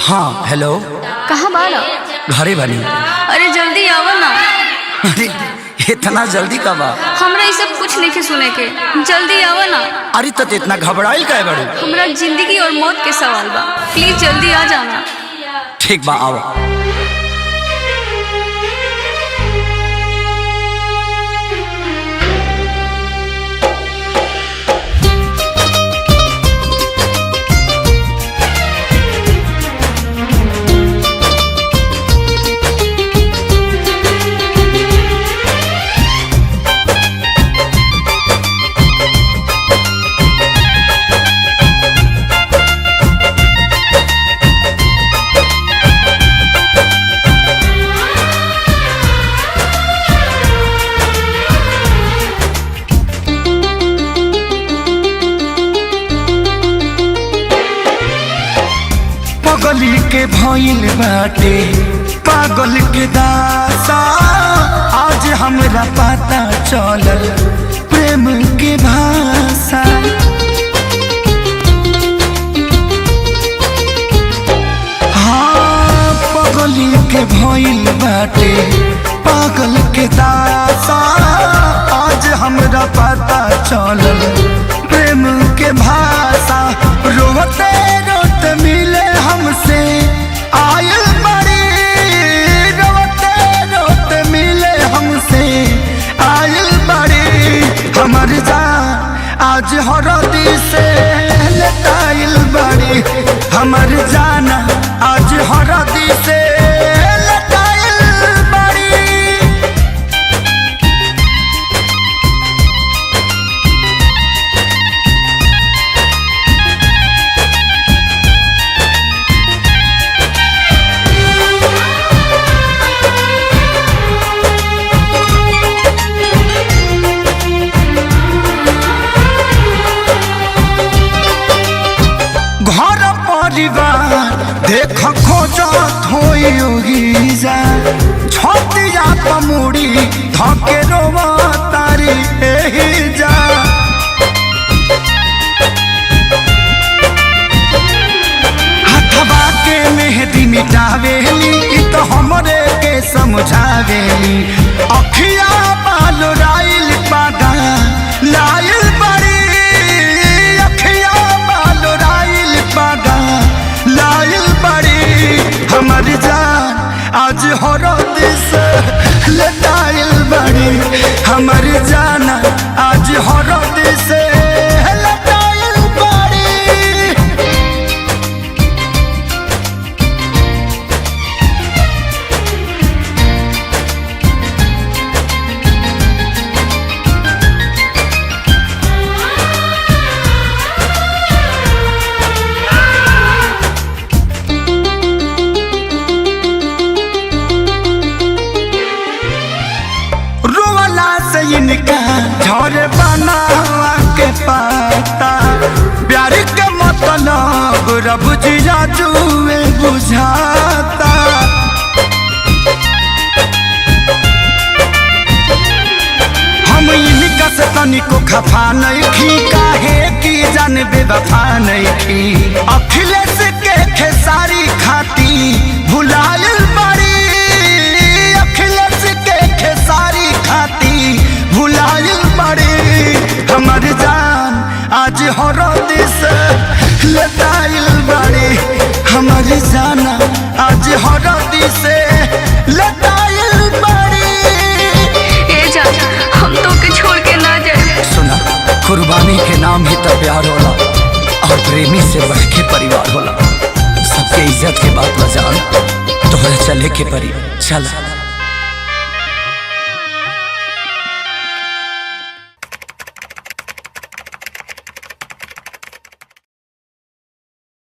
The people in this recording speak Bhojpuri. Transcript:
हाँ हेलो। कहाँ बाड़ा? घरे बनी। अरे जल्दी आवा ना। अरे इतना जल्दी कब आ? हमरा ये सब कुछ नहीं सुने के, जल्दी आवा ना। अरे तो इतना घबराइल काहे बड़ू? हमरा जिंदगी और मौत के सवाल बा, प्लीज जल्दी आ जाना। ठीक बा आओ। पगली के भइल बाटे पागल के दासा, आज हमरा पता चलल प्रेम के भाषा। हाँ पगली के भइल बाटे पागल के दासा, आज हमरा पता चलल प्रेम के भाषा। रोते रोते मिले हमसे आयल बड़ी, रोते रोते मिले हमसे आयल बड़ी। हमर जान आज हरदी से लटाइल बड़ी, हमर जाना आज हरदी से लटाइल बड़ी। घर परिवार देख खोजत होई जा, छतिया पमुड़ी धके रोवा तारी एही जा। हथवा के मेहदी मिटावेली इ तो हमरे के समझावेली। अखिया बालो राइल पादा लाइल बड़ी, अखिया बालो राइल पादा लाइल बड़ी। हमर जान आज हरद से लटाइल बड़ी, हमर जान आज हरद से लटाइल बड़ी। रोवला से इनका झर बनावा के पाता, प्यार के मतलब रब जिया जुए बुझाता। हम इनका से तनिको खफा नहीं खी, काहे की जान बेवफा नहीं खी। अखिलेश के खेसारी खाती भुलाइल बड़ी, अखिलेश के खेसारी खाती भुलाइल बड़ी। हमर जान आज हरद से लटाइल बड़ी, हमर जान आज हरद से लटाइल बड़ी। ए जा, हम तो के छोड़ के ना जाए। सुना, कुर्बानी के नाम ही तो प्यार होला और प्रेमी से बढ़ के परिवार होला। सबके इज्जत के बात बजान तोहरा चले के परी। चल।